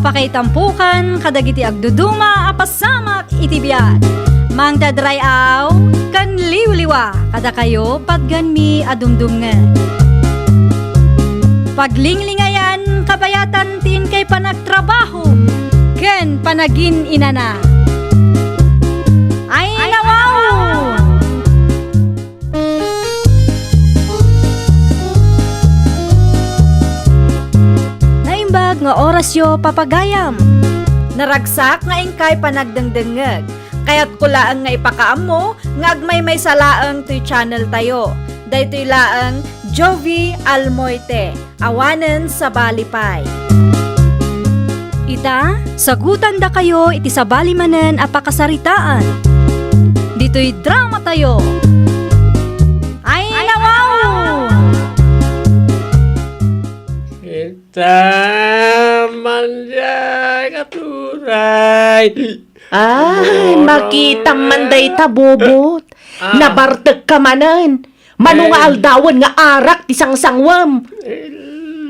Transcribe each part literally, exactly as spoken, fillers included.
Pakaitampukan kadagiti agduduma a pasamak iti biag. Mangted ray-aw ken liwliwa kadakayo patgenmi a dumdumngeg. Paglinglingayan kabayatan ti inkay panagtrabaho ken panagin-inana. Ay, nawaw! Naimbag nga orasyo, papagayam. Naragsak nga inkay panagdengdengngeg. Kayatko laeng nga ipakaammo nga agmaymaysa laeng toy channel tayo. Daytoy laeng Jovi Almoite. Awanen sabali pay. Ita, sagutandakayo iti sabali manen a pakasaritaan. Ditoy drama tayo. Ay, nawaw! Kita, mandiay, katuray. Ay, Bubot. Makita man dayta, Bubot. Ah. Nabartek ka manen. Mano nga Eh. aldawen nga arak ti sangsangwem? Eh,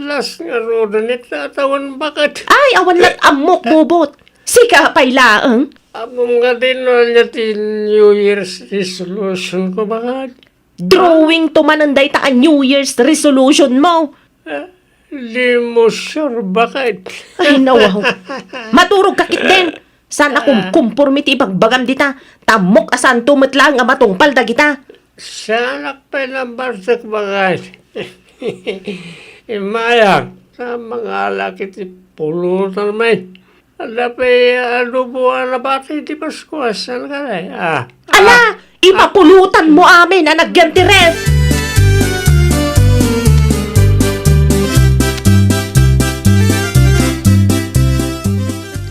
las ngaruden iti tawen baket. Ay, awan lat ammok, Bubot. Sika pay laeng. Ammom nga dino ania ti New Year's resolution ko, baket? Drawing to manen dayta a New Year's resolution mo. Eh, di mo sure, baket? Ay, nawaw. Maturog ka ketdin. Saan a kum-, Ah. kumporme ti ibagbagam dita? Tammok a saanto met laeng a matungpal dagita. Saanak pay nabartek, baket. Immayak, sa mangalak iti pulutan met. Adda pay adobo a nabati iti Paskua, saan ka, ah. Ala, ah. Ipapulutan mo amin a nagyan ti ref.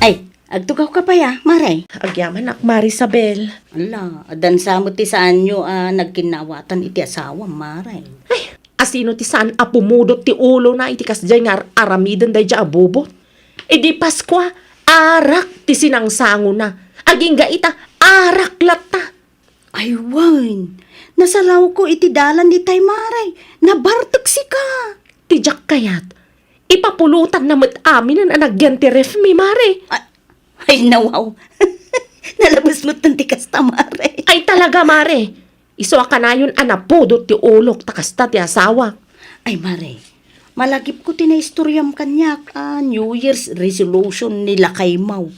Ay, agtugaw ka pay a, Mare? Agyamanak, Mare Isabel. Ala, addan sa met ti saanyo a nagkinnawatan iti asawam, Mare. Ay, asino ti saan a pumudot ti ulona iti kasdiay nga ar-, aramiden daydiay a Bubot? Idi Paskua, arak ti sinangsangona. Agingga ita, arak latta. Ay wen, nasarawko iti dalan itay, Mare. Nabartek sika. Ti diak kayat, ipapulutanna met aminen a nagyan ti refmi, Mare. Ay, ay, nawaw. Nalabes met ti kasta, Mare. Ay, talaga, Mare. Isu a kanayon a napudot ti ulok ta kasta ti asawak. Ay, Mare, malagipko ti naistoriam kaniak a New Year's resolution ni lakaymo.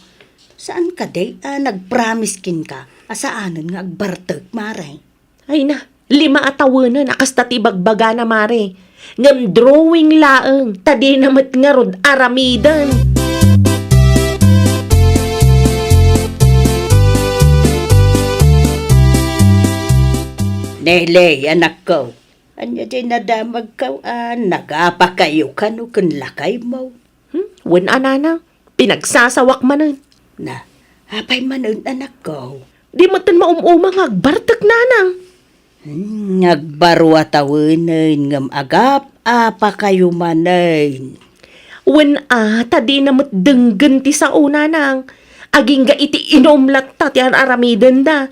Saan kadi a nagpromise kenka a saanen nga agbartek, Mare? Ay na, lima a tawenen a kasta ti ibagbagana, Mare. Ngem drawing laeng, ta dina met ngarud aramiden. Nelly, anakko, ania diay nadamagko a nagapakayo kano ken lakaymo? Hmm? Wen a, nanang, pinagsasawak manen. Na, apay manen, anakko? Di metten maum-uma nga agbartek, nanang. Hmm, agbaro a tawenen ngem agap-apakayo manen. Wen a, ta dina met denggen ti sao, nanang. Agingga iti inum latta ti ar-aramidenda.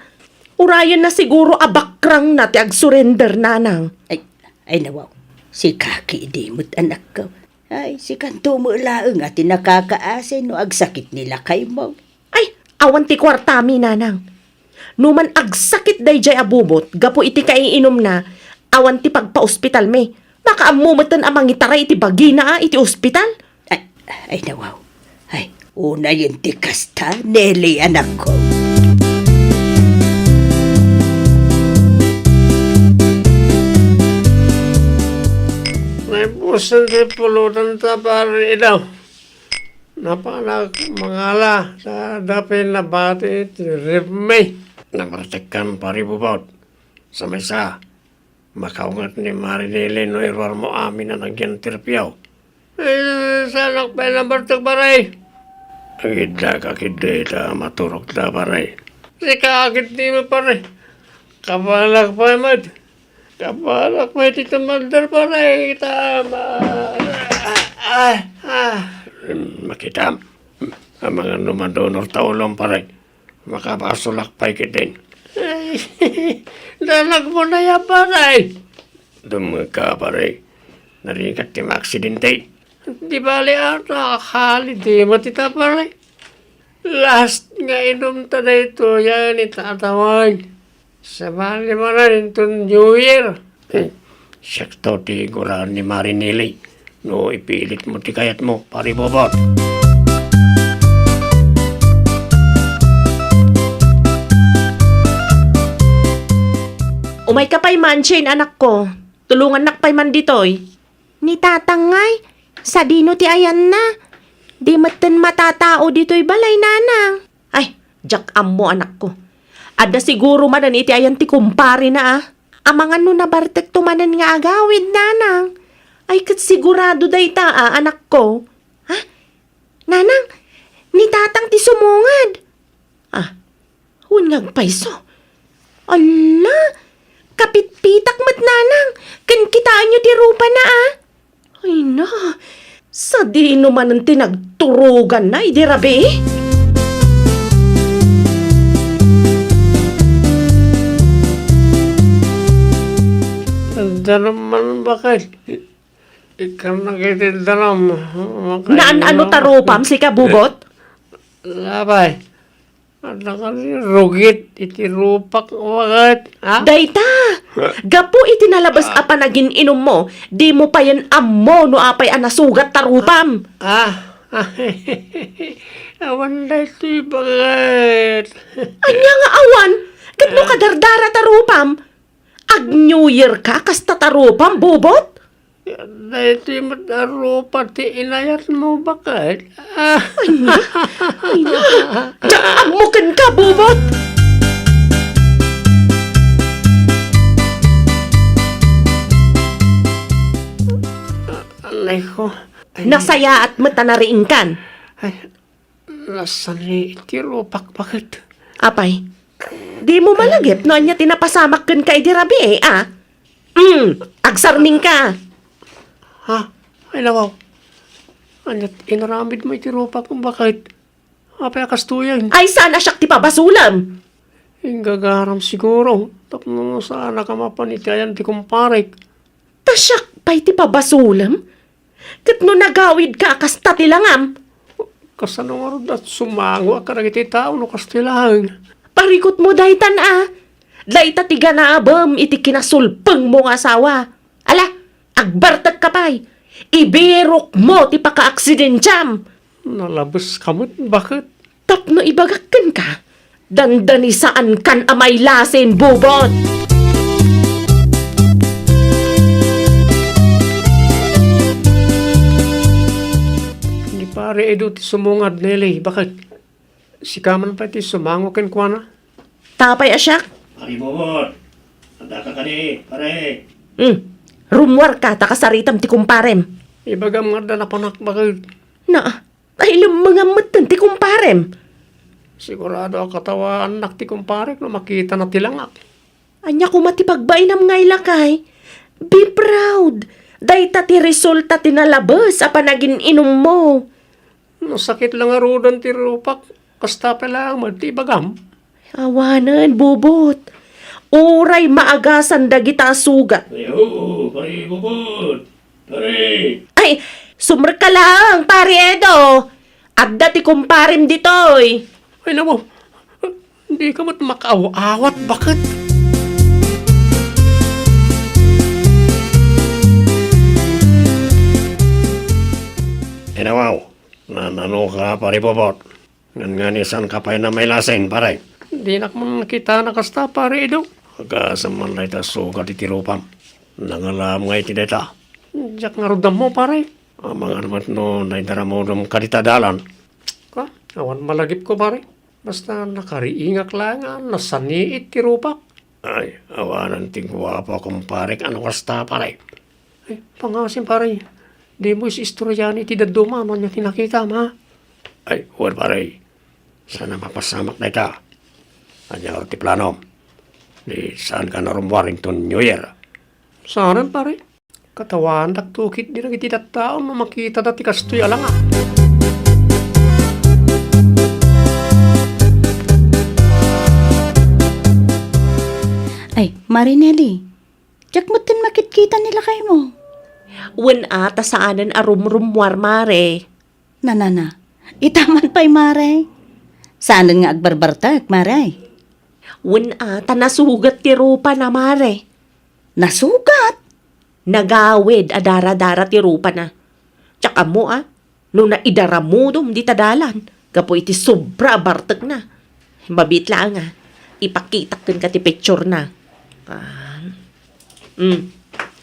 Urayenna siguro a bakrangna ti agsurrender, nanang. Ay, ay, nawaw. Sika ketdi met, anakko. Ay, sikanto met laeng a ti nakakaasi no agsakit ni lakaymo. Ay, awan ti kuartami, nanang. No man agsakit daydiay a Bubot gapu iti kaiinumna, awan ti pagpaospitalmi. Makaammo metten a mangitaray iti bagina a iti ospital. Ay, ay, nawaw. Ay, unayen ti kasta, Nelly, anakko. Naipusan ti pulutan ta, pare, idaw. Napanak mangala, ta adda pay nabati ti refmi. Nabartekkan, pare Bubot. Sa maysa, makaunget ni Mare Nelly no iruarmo amin a nagyan ti refyo. Eh, saanak pay nabartek, pare. Agidda ka ketdi ta maturogta, pare. Sika ketdi met, pare. Kabaelak pay met. Kabaelak pay ti tumalder, pare. Ta ma-, ah, ah, ah. Makitam. Amangan no madunor ta ulom, pare. Makabasolak pay ketdin. Ay, danagmo na ya, pare. Dumngegka, pare. Narigat ti maaksidente. Di bali a, nakakali, di mo ti tapari. Last nga inumta daytoy, yan itatawen. Sabali manen inton New Year. Hmm. Siakto ti iguraan ni Mari Nelly. No ipilitmo ti kayatmo, Pari Bobot. Umayka pay man, Shane, anakko. Tulongannak pay man ditoy. Ni Tatang ngay, sadino ti ayanna? Di metten matatao ditoy balay, Nanang. Ay, diak ammo, anakko. Adda siguro manen iti ayan ti kumparena, a. Amangan no nabartekto manen nga agawid, Nanang. Ay, ket sigurado dayta, a, anakko. Ha? Nanang, ni Tatang ti sumungad. Ah, wen nga agpayso. Alla, kapitpitak met, Nanang. Ken kitaenyo ti rupana, a. Ay na, sadino manen ti nagturoganna idi rabii? Danum man, baket. Ikkannak iti danum. Naan-ano ta rupam, sika, Bubot? Apay. Adda kadi rugit iti rupak, baket, ha? Dayta! Gapu iti nalabes a panagin-inummo, dimo payen ammo no apay a nasugat ta rupam. Ah, awan daytoy, baket. Ania nga awan? Ket no kadardara ta rupam, ag-New Year ka, kasta ta rupam, Bubot? Daytoy met a rupa ti inayatmo, baket. Ah. Ay na, ay na. Diak ammo kenka, Bubot! Anay ko. Ay. Nasayaat met a nariingkan. Ay, nasani iti rupak, baket. Apay, dimo malagip no ania ti napasamak kenka idi rabii, a? Hmm, agsarmingka. Ha? Ay, nawaw. Ania ti inaramidmo iti rupak, baket? Apay a kastoyen? Ay, saan a siak ti pabasolem? Inggagaram siguro, tapno saanaka mapan iti ayan ti kumparek. Ta siak pay ti pabasolem? Ket no nagawidka a kasta ti langam? Kasano ngarud a sumangoak kadagiti tao no kastoy laeng? Parikutmo daytan a. Dayta ti ganaabem iti kinasulpengmo nga asawa. Ala, agbartekka pay. Ibirokmo ti pakaaksidentiam. Nalabeska met, baket. Tapno ibagak kenka, dandani saankan a mailasin, Bubot! Ni Pare Edo ti sumungad, Nelly, baket? Sika man pay ti sumango kenkuana? Apay a siak? Pare Bubot, addaka kadi, pare? Hmm. Rummuarka ta kasaritam ti kumparem. Ibagam nga adda napanak, baket. Na, Ay, lemmengam metten ti kumparem. Sigurado a katawaannak ti kumparek no makitana ti langak. Ania koma ti pagbainam nga ilakay? Be proud. Dayta ti resulta ti nalabes a panagin-inummo. No sakit la ngaruden ti rupak, kasta pay laeng met ti ibagam. Awanen, Bubot. Uray maagasan dagita a sugat. Ay, oo, Pare Bubot. Pare! Ay, sumrekka laeng, Pare Edo. Adda ti kumparem ditoy. Ay, namo. Dika met makaaw-awat, baket? Ay, nawaw. Nanano ka, Pare Bubot? Nganngan, saanka pay a mailasin, pare? Dinak man nakitana kasta, Pare Edo. Agasam man dayta sugat iti rupam. Nangalaam nga iti dayta. Diak ngarud ammo, pare. Amangan met no naidaramudom kadita dalan. Ka, awan malagipko, pare. Basta nakariingak laeng a nasaniit ti rupak. Ay, awanen ti guapo a kumparek a no kasta, pare. Ay, pangasim, pare. Dimo is-istorian iti dadduma no ania ti nakitam, ha? Ay, wen, pare. Saan a mapasamak dayta. Ania ngarud ti planom? Di saanka a rummuar inton New Year? Saanen, pare. Katawaandakto ketdi dagiti tattao no makitada ti kastoy a langak. Ay, Marinelli, diak metten makitkita ni lakaymo. Wen a, ta saanen a rumrummuar, mare. Nanana, ita man pay, mare. Saanen nga agbarbartek, mare. Wen a, ta nasugat ti rupana, mare. Nasugat? Nagawid a daradara ti rupana. Diak ammo a, no naidaramudom dita dalan, gapu iti sobra a bartekna. Mabiit laeng a, ipakitak kenka ti picturena. Ah, mm.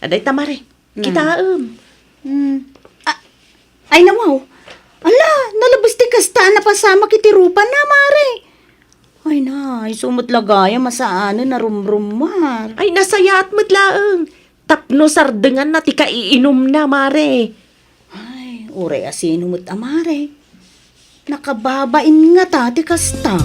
Adda ita, mare. Mm. Kitaem. Mm. Ah, ay, nawaw. Ala, nalabes ti kasta a napasamak iti rupana, mare. Ay na, isu met la gayam a saanen a rumrummuar. Ay, nasayaat met laeng. Tapno sardenganna ti kaiinumna, mare. Ay, uray a sino met a mare. Nakababain ngata ti kasta.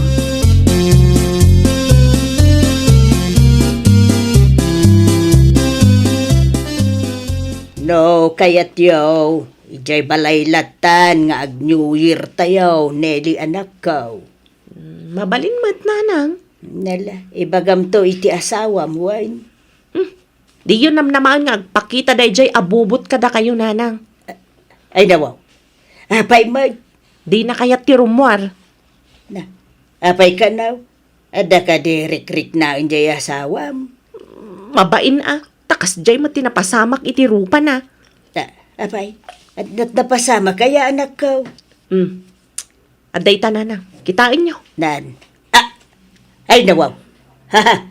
No, kayatyo, idiay balay lattan nga ag-New Year tayo, Nelly anakko. Mm, mabalin met, nanang. Nala, ibagamto iti asawam, wen? Hmm. Diyo namnamaen nga agpakita daydiay a bubot kadakayo, nanang. Ay, nawaw. Apay met? Dina kayat ti rummuar. Na, apay kano? Adda kadi rikriknaen diay asawam? Mabain a, ta kasdiay met ti napasamak iti rupana. Ta, apay, at nat-, napasamak aya, anakko? Hmm. Adda ita, nanang. Kitaenyo. Nan. Ah! Ay, nawaw. Haha.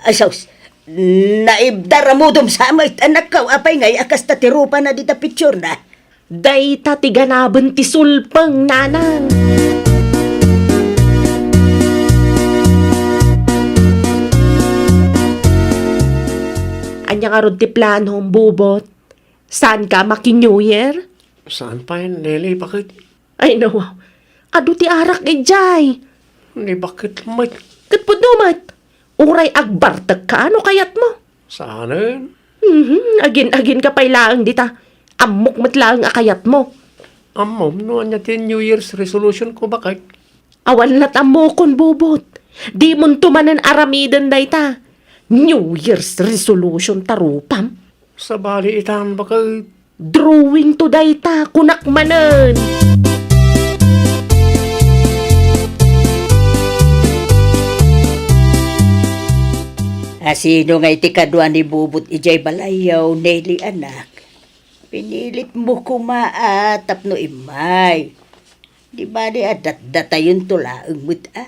Ay, sus. Naibdaramudom sa met, anakko, apay ngay a kasta ti rupana dita picturena. Dayta ti ganaben ti sulpeng, nanang. Ania ngarud ti planom, bubot? Saanka a maki-New Year? Saan pay, Nelly, baket? Ay, nawaw. Adu ti arak idiay. Ni baket met. Ket pudno met. Uray agbartekka no kayatmo. Saanen? Mhm, agin-aginka pay laeng dita. Ammok met laeng a kayatmo. Ammom no ania ti New Year's resolution ko, baket? Awan lat ammokon, bubot. Dimonto manen aramiden dayta. New Year's resolution ta rupam. Sabali itan, baket. Drawing to dayta, kunak manen. A, sino ngay ti kadua ni bubot idiay balayyo, Nelly anak? Pinilitmo koma a tapno immay. Di bali a datdatayonto laeng met a.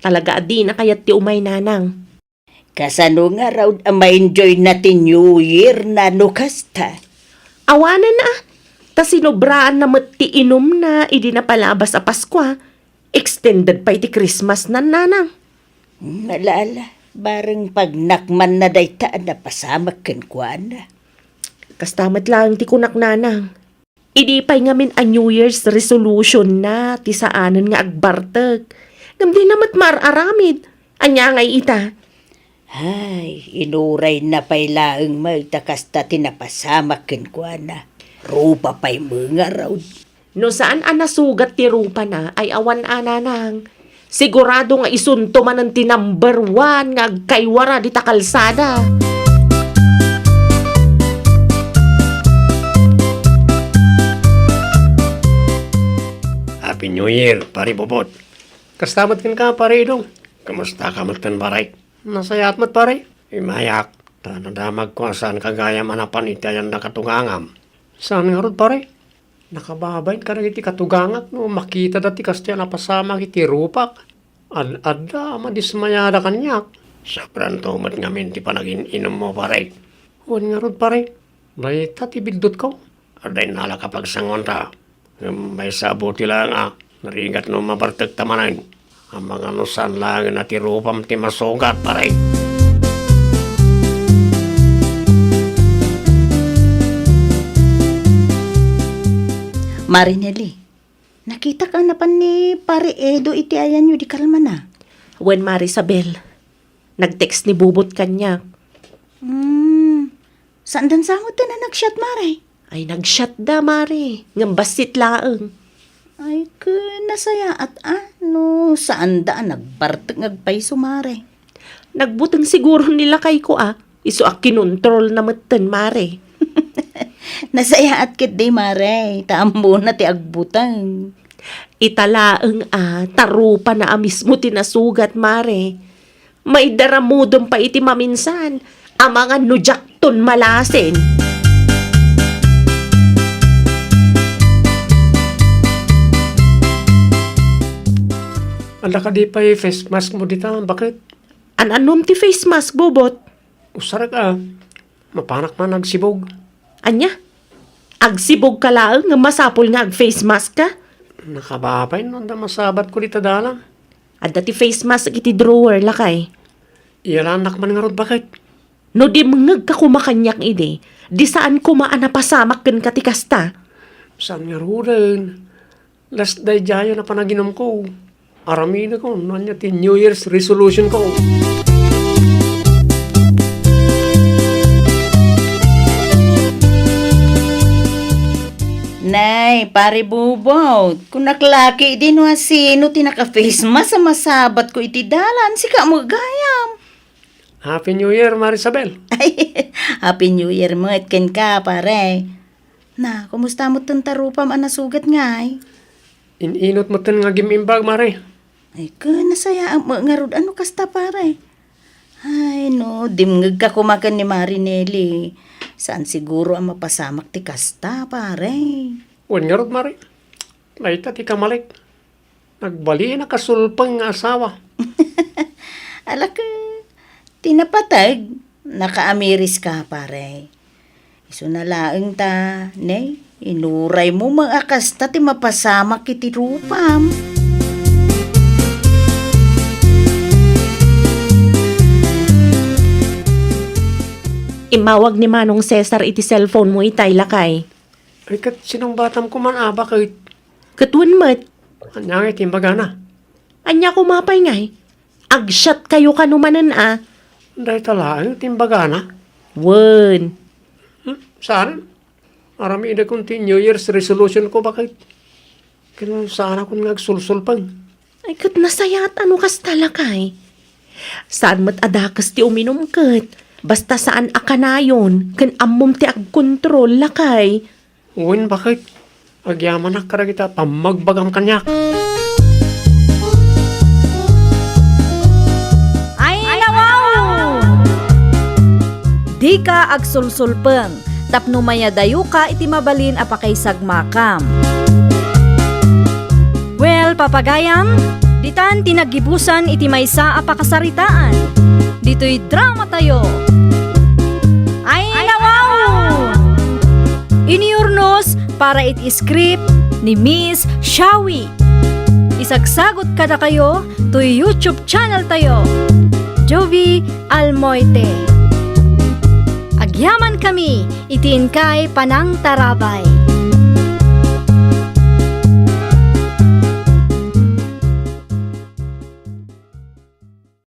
Talaga a dina kayat ti umay, nanang. Kasano ngarud a ma-enjoyna ti New Year na no kasta? Awanen a, ta sinobraanna met ti inumna idi napalabas a Paskua, extended pay ti Christmas-na, nanang. Hmm, ala, ala, bareng pagnakmanna dayta a napasamak kenkuana. Kasta met laeng ti kunak, nanang. Idi pay ngamin a New Year's resolution-na ti saanen nga agbartek. Ngem dina met maar-aramid. Ania ngay ita? Ay, inurayna pay laeng met ta kasta ti napasamak kenkuana. Rupa pay met ngarud. No saan a nasugat ti rupana, ay awan a, nanang. Sigurado nga isunto manen ti number one nga agkaywara dita kalsada. Happy New Year, Pare Bobot. Kasta met kenka, Pare Idong. Kumusta ka met ken, pare? Nasayaat met, pare. Immayak, ta nadamagko a saanka gayam a napan iti ayan a katugangam. Saan ngarud, pare? Nakababain kadagiti katugangak no makitada ti kasdiay a napasamak iti rupak. Ad-adda a madismayada kaniak. Sobranto met ngamin ti panagin-inummo, pare. Wen ngarud, pare, dayta ti biddutko. Adda innalak a pagsangoanta. Ngem maysa a buti laeng a narigat no mabartekta manen. Amangan no saan laengen a ti rupam ti masugat, pare. Mare Nelly, nakitak a napan ni Pare Edo iti ayanyo di kalmana? Wen, Mare Isabel. Nag-text ni Bubot kaniak. Hmm, saanda sa metten a nag-chat, Mare? Ay, nag-chat da, Mare. Ngem bassit laeng. Ay, ken nasayaat a, no saanda a nagbartek nga agpayso, Mare. Nagbuteng siguro ni lakayko a, isu a kinontrolna metten, Mare. Nasayaat ketdi, Mare, ta ammona ti agbuteng. Ita laeng a, ta rupana a mismo ti nasugat, Mare. Maidaramudem pay iti maminsan, amangan no diakton malasin. Adda kadi pay face mask mo dita, baket? An-anom ti face mask, Bobot? Usarek a, mapanak man agsibog. Ania? Agsibog ka laeng nga masapul nga ag-face mask ka? Nakababay no adda masabat ko dita dalan. Adda ti face mask iti drawer, lakay. Iyalannak man ngarud, baket? No dimngeg ka koma kaniak idi, di saan koma a napasamak kenka ti kasta. Saan ngaruden? Las daydiayen a panaginumko. Aramidek no ania ti New Year's resolution ko. Nay, Pare Bubot, kunak laki di no asino ti naka-face mask a masabat ko iti dalan, sika met gayam. Happy New Year, Mare Isabel. Ay, Happy New Year met kenka, pare. Na, kumusta metten ta rupam a nasugat ngay? In-inut metten nga agim-imbag, Mare. Ay, ken nasayaat met ngarud a no kasta, pare. Ay, no, dimngeg ka koma ken ni Mare Nelly. Saan siguro a mapasamak ti kasta, pare. Wen ngarud, Mare. Dayta ti kamalek. Nagbalin a kasulpeng nga asawa. Alaka, ti napateg, nakaamiris ka, pare. Isuna laeng ta, ne, inuray mo met a kasta ti mapasamak iti rupam. Immawag ni Manong Cesar iti cellphone mo itay, lakay. Ay, ket sinungbatam koma a, baket? Ket wen met. Ania ngay ti imbagana? Ania koma pay ngay? Agsiat kayo kano manen a? Dayta laeng ti imbagana? Wen. Hmm, saan? Aramidekon ti New Year's resolution ko, baket? Ken saanakon nga agsulsulpeng. Ay, ket nasayaat a no kasta, lakay. Saan met a dakes ti uminum ket. Basta saan a kanayon, ken ammom ti agkontrol, lakay. Wen, baket? Agyamanak kadagita pammagbagam kaniak. Ay, nawaw! Dika agsulsulpeng tapno mayadayoka iti mabalin a pakaisagmakam. Well, papagayam, ditan ti naggibusan iti maysa a pakasaritaan. Ditoy dramatayo. Ay, nawaw! Iniurnos para iti script ni Miss Shawi. Isagsagot kadakayo toy YouTube channel tayo, Jovie Almoite. Agyaman kami iti inkay panangtarabay.